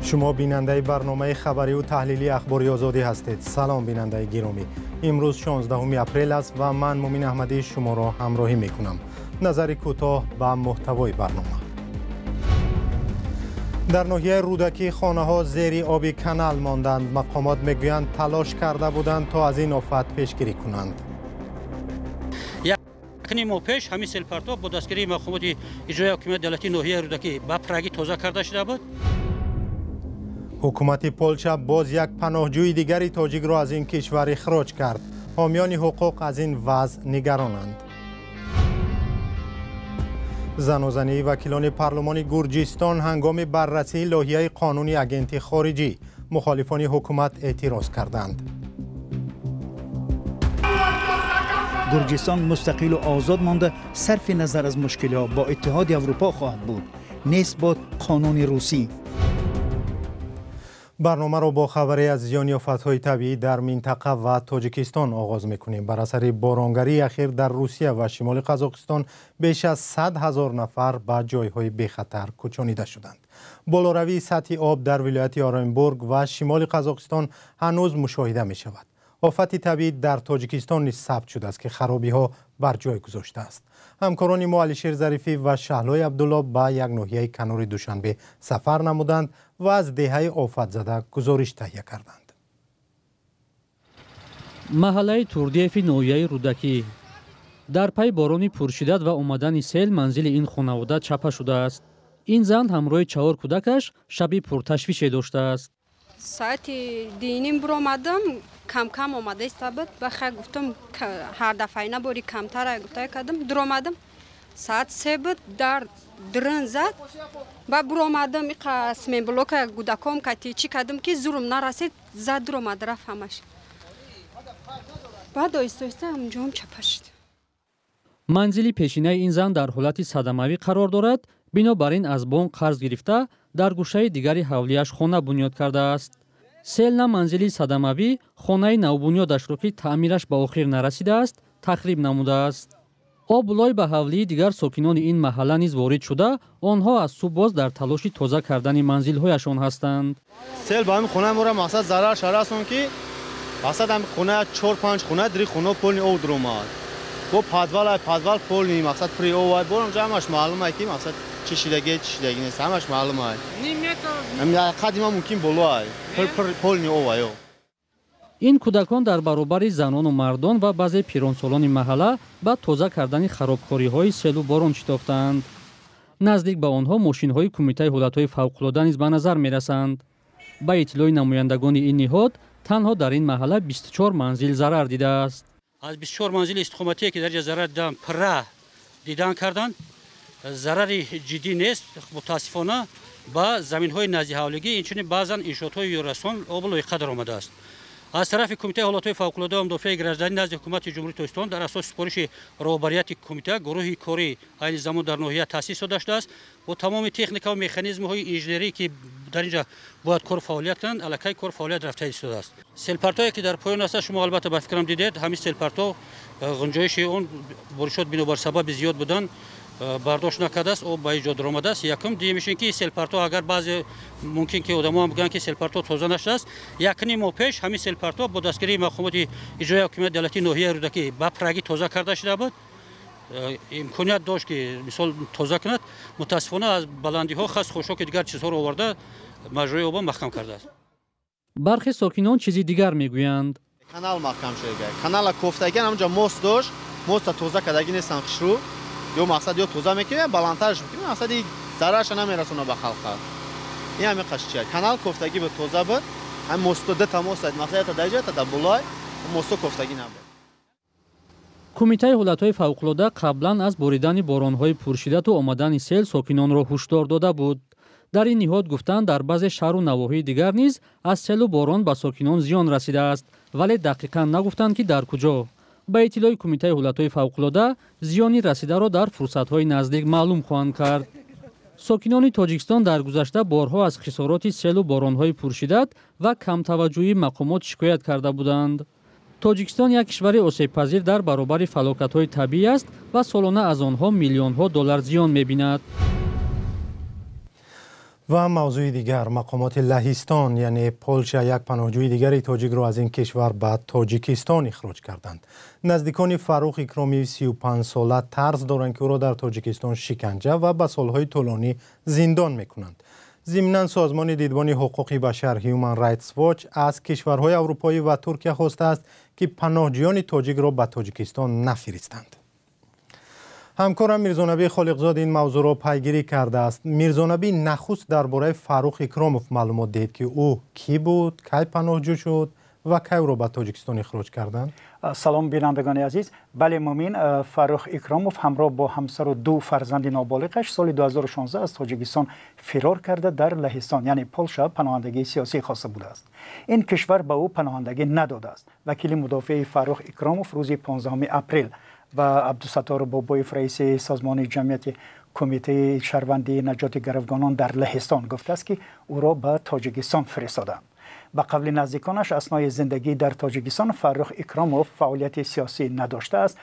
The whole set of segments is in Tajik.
Шумо бинандаи барномаи хабариву таҳлилии Ахбори Озодӣ ҳастед. Салом, бинандаи гиромӣ. Имрӯз 16 апрел аст ва ман, Мумин Аҳмадӣ, шуморо ҳамроҳӣ мекунам. Назари кӯтоҳ ба муҳтавои барнома. Дар ноҳияи Рӯдакӣ хонаҳо зери оби канал монданд. Мақомот мегӯянд, талош карда буданд, то аз ин офат пешгирӣ кунанд. Якним моҳ пеш ҳамин селпартов бо дастгирии мақомоти иҷрои ҳокимияти давлатии ноҳияи Рӯдакӣ ба пуррагӣ тоза карда шуда буд. Ҳукумати Полша боз як паноҳҷӯи дигари тоҷикро аз ин кишвар ихроҷ кард. Ҳомиёни ҳуқуқ аз ин вазъ нигаронанд. Занозании вакилони парлумони Гурҷистон ҳангоми баррасии лоиҳаи қонуни агенти хориҷӣ. Мухолифони ҳукумат эътироз карданд. Гурҷистон мустақилу озод монда, сарфи назар аз мушкилиҳо бо Иттиҳоди Аврупо хоҳад буд. Нест бод қонуни русӣ. Барномаро бо хабаре аз зиёни офатҳои табиӣ дар минтақа ва Тоҷикистон оғоз мекунем. Бар асари боронгарии ахир дар Русия ва шимоли Қазоқистон беш аз 100 000 нафар ба ҷойҳои бехатар кӯчонида шуданд. Болоравии сатҳи об дар вилояти Оренбург ва шимоли Қазоқистон ҳанӯз мушоҳида мешавад. Офати табиӣ дар Тоҷикистон низ сабт шудааст, ки харобиҳо бар ҷой гузоштааст. Ҳамкорони мо Алишер Зарифӣ ва Шаҳлои Абдулло ба як ноҳияи канори Душанбе сафар намуданд ва аз деҳаи офатзада гузориш таҳия карданд. Маҳаллаи Турдиеви ноҳияи Рӯдакӣ. Дар пайи борони пуршиддат ва омадани сел манзили ин хонавода чапа шудааст. Ин зан ҳамроҳи чаҳор кӯдакаш шаби пурташвише доштааст. Соати 2:30 буромадам, камкам омада иста буд. Ба хай гуфтам, ҳар дафъаина бори камтара гуфта кардам, дуромадам. Соат 3 буд, дар дрын зад. Ба буромадам, иқа сменблока гудаком кати чӣ кардам, ки зурум нарасид, зад, дуромад, рафт ҳамаш. Баъд оҳиста оҳиста ҳамҷоам чапа шуд. Манзили пешинаи ин зан дар ҳолати садамавӣ қарор дорад. Бинобар ин аз бонк қарз гирифта, дар гӯшаи дигари ҳавлияш хона бунёд кардааст. Сел на манзили садамавӣ, хонаи навбунёдашро, ки таъмираш ба охир нарасидааст, тахриб намудааст. Об лой ба ҳавлии дигар сокинони ин маҳалла низ ворид шуда, онҳо аз субҳ боз дар талоши тоза кардани манзилҳояшон ҳастанд. Сел ба ҳамин хонаи моро, мақсад, зарар расон, ки мақсад, ҳамин хона, чор панҷ хона, дри хона полный об дуромад. Бо подвал, подвал полный, мақсад, пури об. Борам ҳамаш маълум, ки мақсад, чӣ шидаги, чӣ шидаги нест, ҳамаш маълум. Қадима мумкин болоай, полный об. Ин кӯдакон дар баробари занону мардон ва баъзе пиронсолони маҳалла ба тоза кардани харобкориҳои селу борон шитофтаанд. Наздик ба онҳо мошинҳои Кумитаи ҳолатҳои фавқулода низ ба назар мерасанд. Ба иттилои намояндагони ин ниҳод, танҳо дар ин маҳалла 24 манзил зарар дидааст. Аз 24 манзили истиқоматие, ки дар ҷа зарар дидан, пурра дидан карданд, зарари ҷиддӣ нест. Мутаассифона, ба заминҳои наздиҳавлигӣ, инчунин баъзан иншоотҳои ёррасон обу лоиқа даромадааст. Аз тарафи Кумитаи ҳолатҳои фавқулода ва мудофиаи гражданӣ назди Ҳукумати Ҷумҳурии Тоҷикистон дар асоси супориши роҳбарияти кумита гурӯҳи корӣ айни замон дар ноҳия таъсис дода шудааст. Бо тамоми техника ва механизмҳои инженерӣ, ки дар ин ҷа бояд кор фаъолият кунанд, аллакай кор фаъолият рафта истодааст. Селпартое, ки дар поён аста, шумо албатта, ба фикрам, дидед, ҳамин селпарто ғунҷоиши он боришот бинобар сабаби зиёд будан бардошт накардааст, об ба иҷо даромадааст. Якум. Дуюмиш ин ки селпарто, агар баъзе мумкин ки одамоам бигӯянд, ки селпарто тоза нашудааст, якним моҳ пеш ҳамин селпарто бо дастгирии мақомоти иҷрои ҳокимияти давлатии ноҳияи Рӯдакӣ ба пуррагӣ тоза карда шуда буд. Имконият дошт, ки мисол тоза кунад. Мутаассифона, аз баландиҳо хас, хошоки дигар чизҳоро оварда, маҷрои оба маҳкам кардааст. Бархе сокинон чизи дигар мегӯянд. Канал маҳкам шуда, канала кофтагиан. Ҳамҷа мост дошт, моста тоза кардагӣ нестан хушрӯ. Ё, мақсад, ё тоза мекунем, баландтарш мекунем, мақсад, зарарша намерасона ба халқа. Ин ҳами қашчия, канал кофтагӣ буд, тоза буд. Ҳами мосто, дута мост, мақсад, ята даҷа, ята болой мосто кофтагӣ набуд. Кумитаи ҳолатҳои фавқулода қаблан аз боридани боронҳои пуршиддату омадани сел сокинонро ҳушдор дода буд. Дар ин ниҳод гуфтанд, дар баъзе шаҳру навоҳии дигар низ аз селу борон ба сокинон зиён расидааст, вале дақиқан нагуфтанд, ки дар куҷо. Ба иттилои Кумитаи ҳолатҳои фавқулода, зиёни расидаро дар фурсатҳои наздик маълум хоҳанд кард. Сокинони Тоҷикистон дар гузашта борҳо аз хисороти селу боронҳои пуршиддат ва камтаваҷҷӯҳии мақомот шикоят карда буданд. Тоҷикистон як кишвари осебпазир дар баробари фалокатҳои табиӣ аст ва солона аз онҳо миллионҳо доллар зиён мебинад. Ва мавзӯи дигар. Мақомоти Лаҳистон, яъне Полша, як паноҳҷӯи дигари тоҷикро аз ин кишвар ба Тоҷикистон ихроҷ карданд. Наздикони Фаррух Икромии 35-сола тарс доранд, ки ӯро дар Тоҷикистон шиканҷа ва ба солҳои тӯлонӣ зиндон мекунанд. Зимнан созмони дидбони ҳуқуқи башар Human Rights Watch аз кишварҳои аврупоӣ ва Туркия хостааст, ки паноҳҷӯёни тоҷикро ба Тоҷикистон нафиристанд. Ҳамкорам Мирзонабӣ Холиқзод ин мавзӯъро пайгирӣ кардааст. Мирзонабӣ, нахуст дар бораи Фаррух Икромов маълумот диҳед, ки ӯ кӣ буд, кай паноҳҷӯ шуд ва кай ӯро ба Тоҷикистон ихроҷ карданд? Салом, бинандагони азиз. Бале, Мумин, Фаррух Икромов ҳамроҳ бо ҳамсару ду фарзанди ноболиғаш соли 2016 аз Тоҷикистон фирор карда, дар Лаҳистон, яъне Полша, паноҳандагии сиёсӣ хоста будааст. Ин кишвар ба ӯ паноҳандагӣ надодааст. Вакили мудофеи Фаррух Икромов рӯзи 15 апрел ба Абдусаттор Бобоев, раиси созмони ҷамъияти кумитаи шаҳрвандии наҷоти гаравгонон дар Лаҳистон, гуфтааст, ки ӯро ба Тоҷикистон фиристоданд. Ба қавли наздиконаш, аснои зиндагӣ дар Тоҷикистон Фаррух Икромов фаъолияти сиёсӣ надоштааст,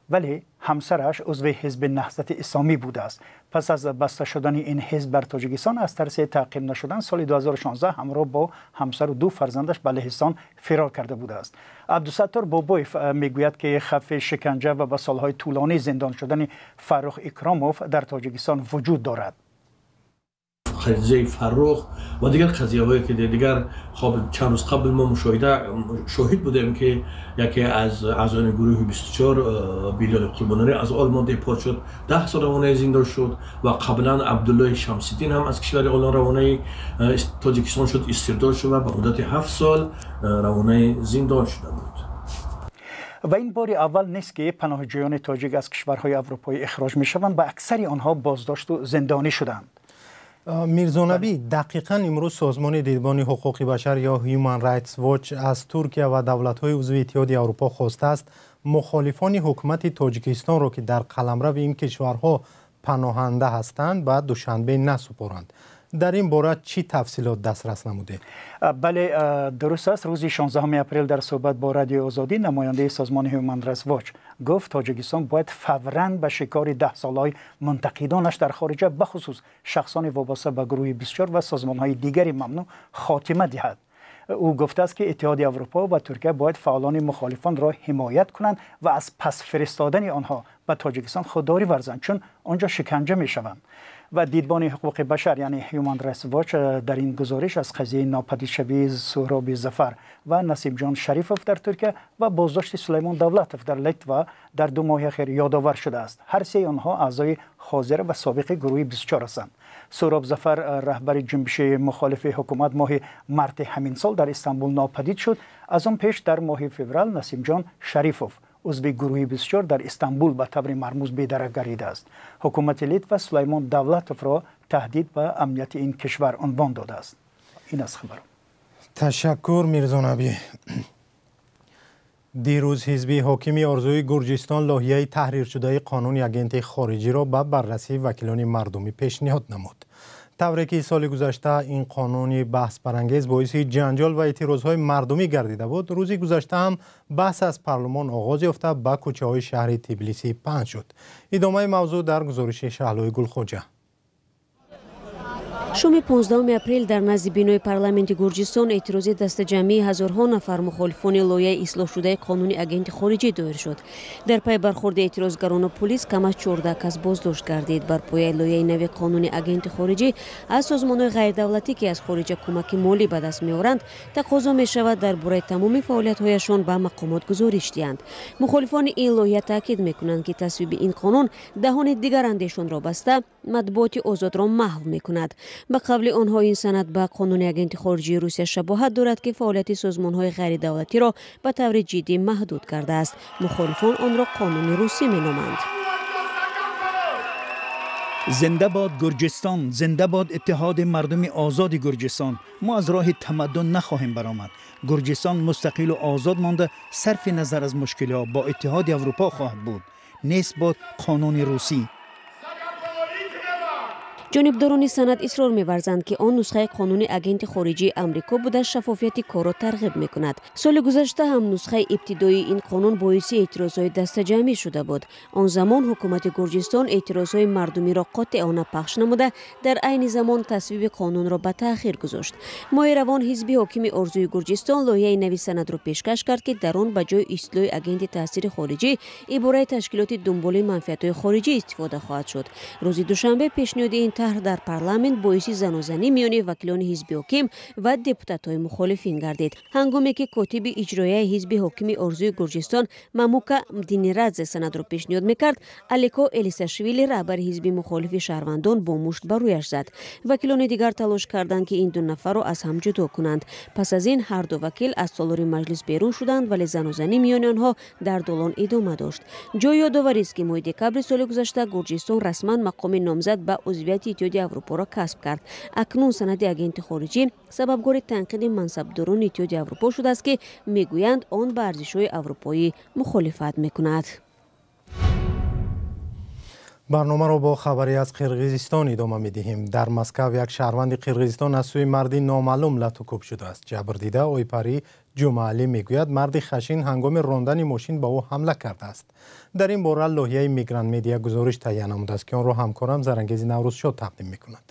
вале ҳамсараш узви ҳизби Наҳзати Исломӣ будааст. Пас аз баста шудани ин ҳизб бар Тоҷикистон, аз тарси таъқиб нашудан, соли 2016 ҳамроҳ бо ҳамсару ду фарзандаш ба Лаҳистон фирор карда будааст. Абдусаттор Бобоев мегӯяд, ки хавфи шиканҷа ва ба солҳои тӯлонӣ зиндон шудани Фаррух Икромов дар Тоҷикистон вуҷуд дорад. Қазияи Фаррух ва дигар қазияҳое ки дигар, хоб, чанд рӯз қабл мо мушоҳида шоҳид будем, ки яке аз аъзони гурӯҳи 24, Билёли Қурбонарӣ, аз Олмон депорт шуд, 10 сол равонаи зиндон шуд ва қаблан Абдуллои Шамсиддин ҳам аз кишвари Олмон равонаи Тоҷикистон шуд, истирдод шуд ва ба муддати 7 сол равонаи зиндон шуда буд. Ва ин бори аввал нест, ки паноҳҷӯёни тоҷик аз кишварҳои аврупоӣ ихроҷ мешаванд ва аксари онҳо боздошту зиндонӣ шуданд. Мирзонабӣ, дақиқан имрӯз созмони дидбони ҳуқуқи башар ё Human Rights Watch аз Туркия ва давлатҳои узви Иттиҳоди Аврупо хостааст, мухолифони ҳукумати Тоҷикистонро, ки дар қаламрави ин кишварҳо паноҳанда ҳастанд, ба Душанбе насупоранд. Дар ин бора чӣ тафсилот дастрас намудед? Бале, дуруст аст. Рӯзи 16 апрел дар суҳбат бо Радиои Озодӣ намояндаи созмони Human Rights Watch гуфт, Тоҷикистон бояд фавран ба шикори даҳсолаҳои мунтақидонаш дар хориҷа, бахусус шахсони вобаста ба гурӯҳи 24 ва созмонҳои дигари мамнӯъ, хотима диҳад. Ӯ гуфтааст, ки Иттиҳоди Аврупо ва Туркия бояд фаъолони мухолифонро ҳимоят кунанд ва аз пас фиристодани онҳо ба Тоҷикистон худдорӣ варзанд, чун он ҷо шиканҷа мешаванд. Ва дидбони ҳуқуқи башар, яъне Human Rights Watch, дар ин гузориш аз қазияи нопадидшавии Суҳроби Зафар ва Насибҷон Шарифов дар Туркия ва боздошти Сулаймон Давлатов дар Литва дар 2 моҳи ахир ёдовар шудааст. Ҳар сеи онҳо аъзои ҳозира ва собиқи гурӯҳи 24 ҳастанд. Суҳроб Зафар, раҳбари ҷунбиши мухолифи ҳукумат, моҳи марти ҳамин сол дар Истанбул нопадид шуд. Аз он пеш дар моҳи феврал Насимҷон Шарифов, узви гурӯҳи 24, дар Истанбул ба таври мармуз бедарак гардидааст. Ҳукумати Литва Сулаймон Давлатовро таҳдид ба амнияти ин кишвар унвон додааст. Ин аст хабар. Ташаккур, Мирзонабӣ. Дирӯз ҳизби ҳокими Орзуи Гурҷистон лоиҳаи таҳриршудаи қонуни агенти хориҷиро ба баррасии вакилони мардумӣ пешниҳод намуд. Тавре ки соли гузашта ин қонуни баҳсбарангез боиси ҷанҷол ва эътирозҳои мардумӣ гардида буд, рӯзи гузашта ҳам баҳс аз парлумон оғоз ёфта, ба кӯчаҳои шаҳри Тбилисӣ паҳн шуд. Идомаи мавзӯъ дар гузориши Шаҳлои Гулхоҷа. Шоми 15 апрел дар назди бинои парламенти Гурҷистон эътирози дастаҷамъии ҳазорҳо нафар мухолифони лоиҳаи ислоҳшудаи қонуни агенти хориҷӣ доир шуд. Дар пай бархӯрди эътирозгарону пулис кам аз 14 кас боздошт гардид. Бар пояи лоиҳаи нави қонуни агенти хориҷӣ аз созмонҳои ғайридавлатӣ, ки аз хориҷа кӯмаки молӣ ба даст меоранд, тақозо мешавад дар бораи тамоми фаъолиятҳояшон ба мақомот гузориш диҳанд. Мухолифони ин лоиҳа таъкид мекунанд, ки тасвиби ин қонун даҳони дигарандешонро баста, матбуоти озодро маҳв мекунад. Ба қавли онҳо, ин санад ба қонуни агенти хориҷии Русия шабоҳат дорад, ки фаъолияти созмонҳои ғайридавлатиро ба таври ҷиддӣ маҳдуд кардааст. Мухолифон онро қонуни русӣ меноманд. Зинда бод Гурҷистон, зинда бод иттиҳоди мардуми озоди Гурҷистон! Мо аз роҳи тамаддун нахоҳем баромад. Гурҷистон мустақилу озод монда, сарфи назар аз мушкилиҳо, бо Иттиҳоди Аврупо хоҳад буд. Нест бод қонуни русӣ! Ҷонибдорони санад исрор меварзанд, ки он нусхаи қонуни агенти хориҷии Амрико буда, шаффофияти корро тарғиб мекунад. Соли гузашта ҳам нусхаи ибтидоии ин қонун боиси эътирозҳои дастаҷамъӣ шуда буд. Он замон ҳукумати Гурҷистон эътирозҳои мардумиро қотеона пахш намуда, дар айни замон тасвиби қонунро ба таъхир гузошт. Моҳи равон ҳизби ҳокими Орзуи Гурҷистон лоиҳаи нави санадро пешкаш кард, ки дар он ба ҷои истилоҳи агенти таъсири хориҷӣ ибораи ташкилоти дунболи манфиатҳои хориҷӣ истифода хоҳад шуд. Рӯзи душанбе пешниҳоди ин тарҳ дар парламент боиси занозанӣ миёни вакилони ҳизби ҳоким ва депутатҳои мухолифин гардид. Ҳангоме ки котиби иҷроияи ҳизби ҳокими Орзуи Гурҷистон Мамука Мдинирадзе санадро пешниҳод мекард, Алеко Элисашвили, раҳбари ҳизби мухолифи шаҳрвандон, бо мушт ба рӯяш зад. Вакилони дигар талош карданд, ки ин ду нафарро аз ҳам ҷудо кунанд. Пас аз ин ҳар ду вакил аз толори маҷлис берун шуданд, вале занозанӣ миёни онҳо дар долон идома дошт. Ҷои ёдоварист, ки моҳи декабри соли гузашта Гурҷистон расман мақоми номзад ба узвияти Иттиҳоди Аврупоро касб кард. Акнун санади агенти хориҷӣ сабабгори танқиди мансабдорони Иттиҳоди Аврупо шудааст, ки мегӯянд он ба арзишҳои аврупоӣ мухолифат мекунад. Барномаро бо хабаре аз Қирғизистон идома медиҳем. Дар Москав як шаҳрванди Қирғизистон аз сӯи марди номаълум латукӯб шудааст. Ҷабрдида Ойпарӣ Ҷумъаалӣ мегӯяд, марди хашин ҳангоми рондани мошин ба ӯ ҳамла кардааст. Дар ин бора лоиҳаи Мигрант Медиа гузориш таҳия намудааст, ки онро ҳамкорам Зарангези Наврӯзшод тақдим мекунад.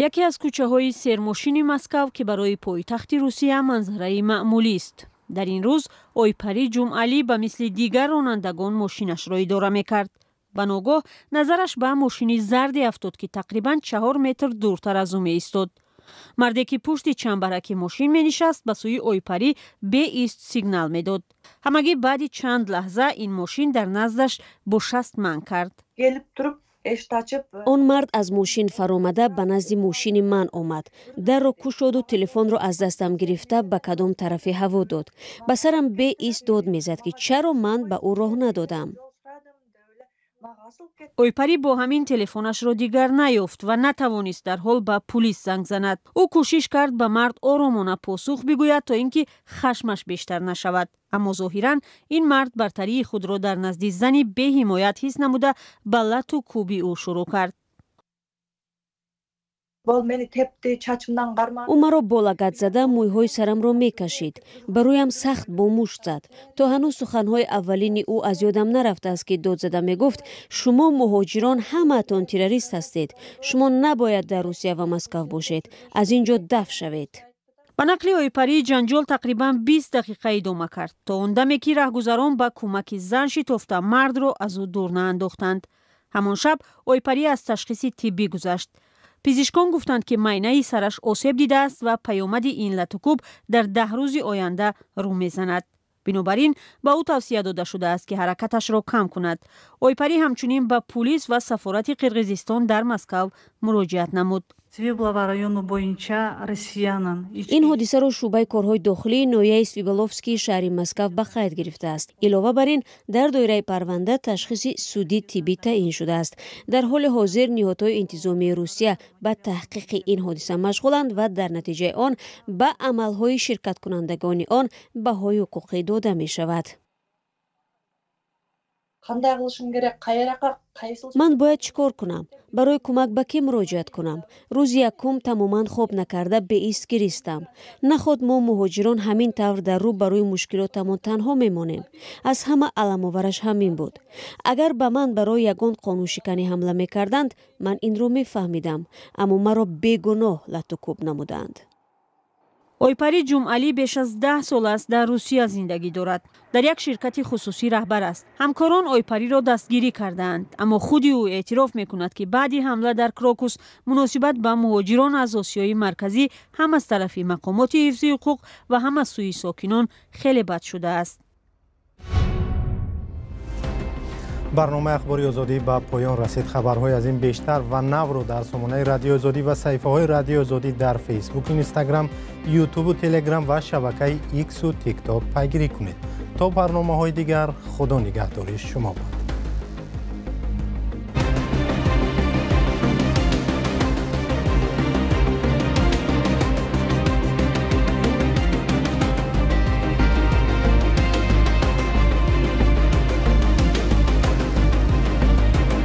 Яке аз кӯчаҳои сермошини Москав, ки барои пойтахти Русия манзараи маъмулист. Дар ин рӯз Ойпарӣ Ҷумъалӣ ба мисли дигар ронандагон мошинашро идора мекард. Ба ногоҳ назараш ба мошини зарде афтод, ки тақрибан 4 метр дуртар аз ӯ меистод. Марде, ки пушти чамбараки мошин менишаст, ба сӯи Ойпарӣ беист сигнал медод. Ҳамагӣ баъди чанд лаҳза ин мошин дар наздаш бо шаст манг кард. Он мард аз мошин фаромада ба назди мошини ман омад. Дарро кушоду телефонро аз дастам гирифта ба кадом тарафи ҳаво дод. Ба сарам беист дод мезад, ки чаро ман ба ӯ роҳ надодам. Ойпарӣ бо ҳамин телефонашро дигар наёфт ва натавонист дар ҳол ба пулис занг занад. Ӯ кӯшиш кард ба мард оромона посух бигӯяд, то ин ки хашмаш бештар нашавад. Аммо зоҳиран ин мард бартарии худро дар назди зани беҳимоят ҳис намуда, ба лату кӯби ӯ шурӯъ кард. Ӯ маро бо лагат зада мӯйҳои сарамро мекашид. Ба рӯям сахт бо мушт зад. То ҳанӯз суханҳои аввалини ӯ аз ёдам нарафтааст, ки дод зада мегуфт: шумо муҳоҷирон ҳамаатон террорист ҳастед. Шумо набояд дар Русия ва Москав бошед. Аз ин ҷо даф шавед. Ба нақли Ойпарӣ ҷанҷол тақрибан 20 дақиқа идома кард, то он даме ки раҳгузарон ба кӯмаки зан шитофта мардро аз ӯ дур наандохтанд. Ҳамон шаб Ойпарӣ аз ташхиси тиббӣ гузашт. Пизишкон гуфтанд, ки майнаи сараш осеб дидааст ва паёмади ин латукӯб дар 10 рӯзи оянда рӯ мезанад. Бинобар ин ба ӯ тавсия дода шудааст, ки ҳаракаташро кам кунад. Ойпарӣ ҳамчунин ба пулис ва сафорати Қирғизистон дар Москав муроҷиат намуд. Ин ҳодисаро шӯъбаи корҳои дохилии ноҳияи Свибловскии шаҳри Москав ба қайд гирифтааст. Илова бар ин, дар доираи парванда ташхиси судӣ тиббӣ таъин шудааст. Дар ҳоли ҳозир ниҳодҳои интизомии Русия ба таҳқиқи ин ҳодиса машғуланд ва дар натиҷаи он ба амалҳои ширкаткунандагони он баҳои ҳуқуқӣ дода мешавад. Ман бояд чӣ кор кунам? Барои кӯмак ба кӣ муроҷиат кунам? Рӯзи якум тамоман хоб накарда беист гиристам. Наход мо муҳоҷирон ҳамин тавр дар рӯ ба рӯи мушкилотамон танҳо мемонем. Аз ҳама аламовараш ҳамин буд. Агар ба ман барои ягон қонуншиканӣ ҳамла мекарданд, ман инро мефаҳмидам, аммо маро бегуноҳ латукӯб намуданд. Ойпарӣ Ҷумъалӣ беш аз 10 сол аст дар Русия зиндагӣ дорад. Дар як ширкати хусусӣ раҳбар аст. Ҳамкорон Ойпариро дастгирӣ кардаанд, аммо худи ӯ эътироф мекунад, ки баъди ҳамла дар Крокус муносибат ба муҳоҷирон аз Осиёи Марказӣ ҳам аз тарафи мақомоти ҳифзи ҳуқуқ ва ҳам аз сӯи сокинон хеле бад шудааст. Барномаи Ахбори Озодӣ ба поён расид. Хабарҳои аз ин бештар ва навро дар сомонаи Радиои Озодӣ ва саҳифаҳои Радиои Озодӣ дар Фейсбук, Инстаграм, Ютубу Телеграм ва шабакаи Иксу Тикток пайгирӣ кунед. То барномаҳои дигар, Худо нигаҳдори шумо бод.